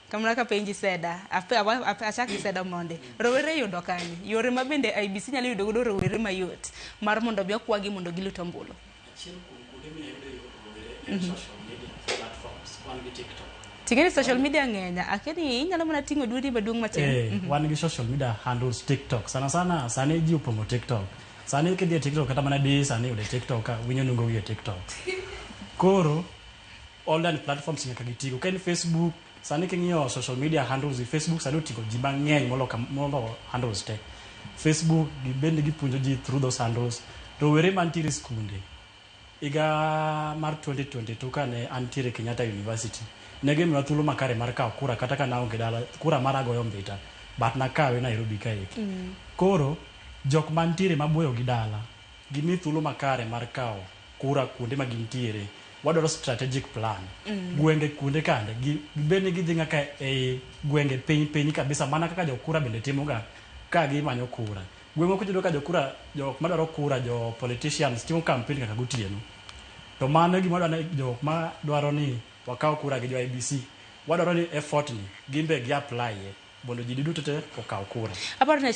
Kamano kapenji Seda, achak gi Seda mondi. Rowere yudo kanye? Yore ma bende IEBC nyalo yudo godo rowere mayot mar mondo omi okwagi mondo gilut ombulu. Achiel kuom kuonde minyalo yude rowere en social media platforms. Wan gi TikTok. Ting'e ni social media ng'eny, akia ni inyalo mana ting'o duondi maduong' matin. Wan gi social media handles TikTok. Sana sana sani ji opong'o TikTok. Sani kidhi e TikTok kata mana di sani yude TikTok ka winyo nungo gi e TikTok. Koro online platforms nyaka gitigo. Ka en Facebook, sani king'iyo social media handles e Facebook sani oting'o ji mang'eny molo, molo handles te. Facebook bende gipuonjo ji through those handles. Rowere mantiere e skunde higa mar 2022 kane antiere Kenyatta University ne gimiwa thuolo makare mar kawo kura kata ka naonge dala kura mara agoyo mbita but nakawe Nairobi kaeki. Koro jok mantiere maboyo gi dala gimi thuolo makare mar kawo kura kuonde ma gintiere wadwaro strategic plan gwenge kuonde kande gibed ni gidhi nyaka ei gwenge piny piny kabisa mana kaka jokura bende timoga ka gimanyo kura gweng' moko iyudo ka jokura jok madwaro kura jo politicians timo campaign kaka gotieno to mano e gima wadwaro ni jok madwaro ni wakaw kura gi jo IEBC wadwaro ni effort ni gin be gi apply ye mondo ji duto te okaw kura. Aparo ni achiel